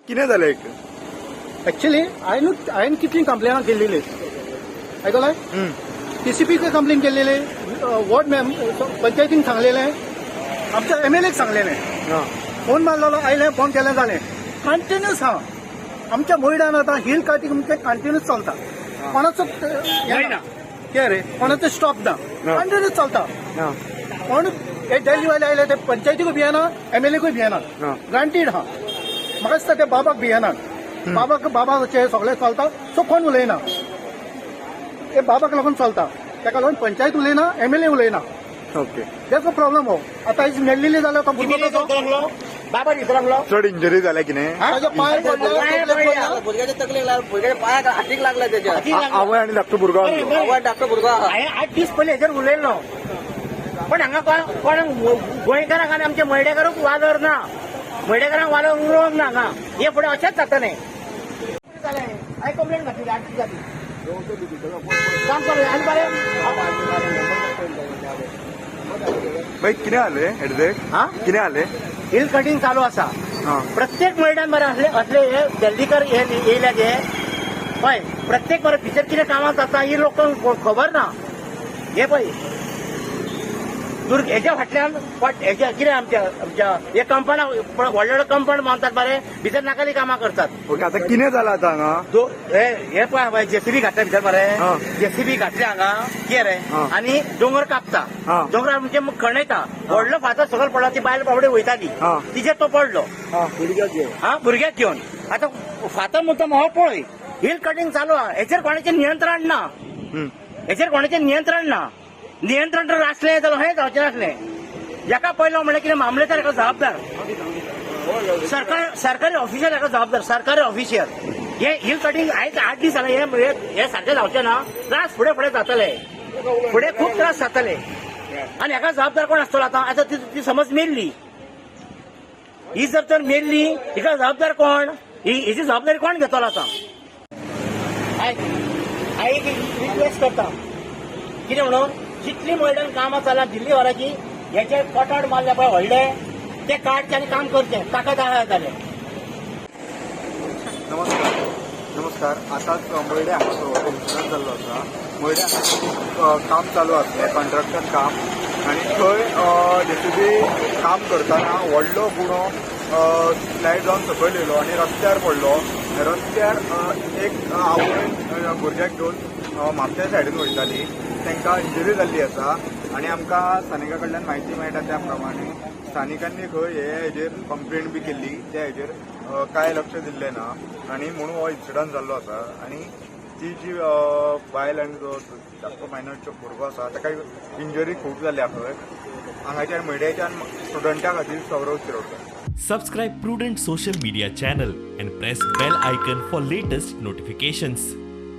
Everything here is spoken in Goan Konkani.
कितें जालें? एक्चुअली हांवें कितली कंप्लेनां केल्लेली आयकलाय, टीसीपीक कंप्लेन केल्लेली, वॉर्ड मॅम पंचायतीन सांगलेलें, आमच्या एमएलएक सांगलेलें, फोन मारलेलो, आयलें, फोन केलें, जालें. कंटिन्यूस हा आमच्या मोयडान आतां हिल कार्टिंग म्हणजे कंटिन्यूस चलता. कोणाचो कितें रे, कोणाचो स्टॉप ना, कंटिन्यूस चलता. कोण हे दिल्लीवाले आयले ते पंचायतीकूय भियेना, एमएलएकूय भियेना, ग्रांटीड हा. म्हाका दिसता ते बाबाक भियेनात. बाबाक बाबाचे सगळें चलता, सो कोण उलयना. हे बाबाक लागून चलता, ताका लागून पंचायत उलयना, एमएलए उलयना. ओके. तेचो प्रॉब्लम हो. आतां आयज मेळ्ळेली जाल्यार तो भुरगो कसो बाबा दिसलो. चड इंजरी जाल्या कितें? ताजो पांय पडला, तकलेक पडला. भुरग्याच्या तकलेक लागला, भुरग्याच्या पांयाक, हातीक लागला त्याच्या. आवय आनी धाकटो भुरगो आसलो. आवय धाकटो भुरगो आहा. हांवें 8 दीस पयलीं हेजेर उलयल्लो, पण हांगा कोण गोंयकारांक आनी आमच्या मयडेकारूच वालोर ना, मयडेकारांक वालोर उरोंक ना हांगा. हे फुडें अशेंच जातलें. हांवें कंप्लेन घातली, 8 दीस जाली काम चालू आनी बरें. बाई, कितें जालें एडझेक्ट? हा? कितें जालें? हिल कटिंग चालू आसा प्रत्येक मैदान बरें. असले असले हे दिल्लीकर हे येयल्यात हे हय, प्रत्येक बरें भितर कितें कामां जाता ही लोकांक खबर ना. हे पळय हेच्या फाटल्यान हेच्या कितें आमच्या आमच्या हे कंपाउंड, व्हडले व्हडले कंपाउंड बांदतात बरें, भितर नाकाली कामां करतात. ओके, आतां कितें जालां आतां हांगा? हे पळय, जेसीबी घातल्या भितर बरें, जेसीबी घातल्या हांगा कितें रे, आनी दोंगर कापता. दोंगरार म्हणजे खणयता. व्हडलो फातर सकयल पडला, ती बायल बाबडी वयताली, तिचेर तो पडलो. हा, भुरग्याक घेवन. आतां फातर मुद्दाम हो पळय, हिल कटिंग चालू आहा, हेचेर कोणाचें नियंत्रण ना. हेचेर कोणाचें नियंत्रण ना. नियंत्रण जर आसलें जाल्यार हें जावचें नासलें. हेका पयलो म्हणल्यार कितें, मामलेदार हेका जबाबदार, सरकारी ऑफिसर हेका जबाबदार, सरकारी ऑफिसर. हे हिल कटिंग आयज 8 दीस जाले, हे सारकें जावचें ना. त्रास फुडें फुडें जातले, फुडें खूब त्रास जातले. आनी हेका जबाबदार कोण आसतलो आतां? आतां ती समज मेल्ली, ही जर तर मेल्ली, हिका जबाबदार कोण? हिची जबाबदारी कोण घेतलो आतां? हांव एक रिक्वेस्ट करता, कितें म्हणून जितली मॉडर्न कामां चल्ला दिल्ली वराची, हेचे कटाड मारले पळय व्हडले, ते काडचे आनी काम करचे, ताका आहा जालें. नमस्कार, नमस्कार. आतांच मयडे हांगासर इन्सिडंट जाल्लो आसा. मयडे हांगा काम चालू आसलें, कन्स्ट्रक्शन काम, आनी थंय जेसीबी काम करतना व्हडलो गुणो स्लायड जावन सकयल येयलो आनी रस्त्यार पडलो. रस्त्यार एक आवय भुरग्याक घेवन म्हापश्या सायडीन वयताली, तांकां इंजरी जाल्ली आसा. आनी आमकां स्थानिका कडल्यान म्हायती मेळटा त्या प्रमाणे स्थानिकांनी खंय हे हेजेर कंप्लेन बी केल्ली, त्या हेजेर कांय लक्ष दिल्लें ना आनी म्हणून हो इन्सिडंट जाल्लो आसा. आनी ती जी बायल आनी जो धाकटो मायनर भुरगो आसा ताका इंजरी खूब जाल्या. खंय हांगाच्यान मयड्याच्यान स्टुडंटा खातीर Saurav Shirodkar. Subscribe Prudent Social Media channel and press bell icon for latest notifications.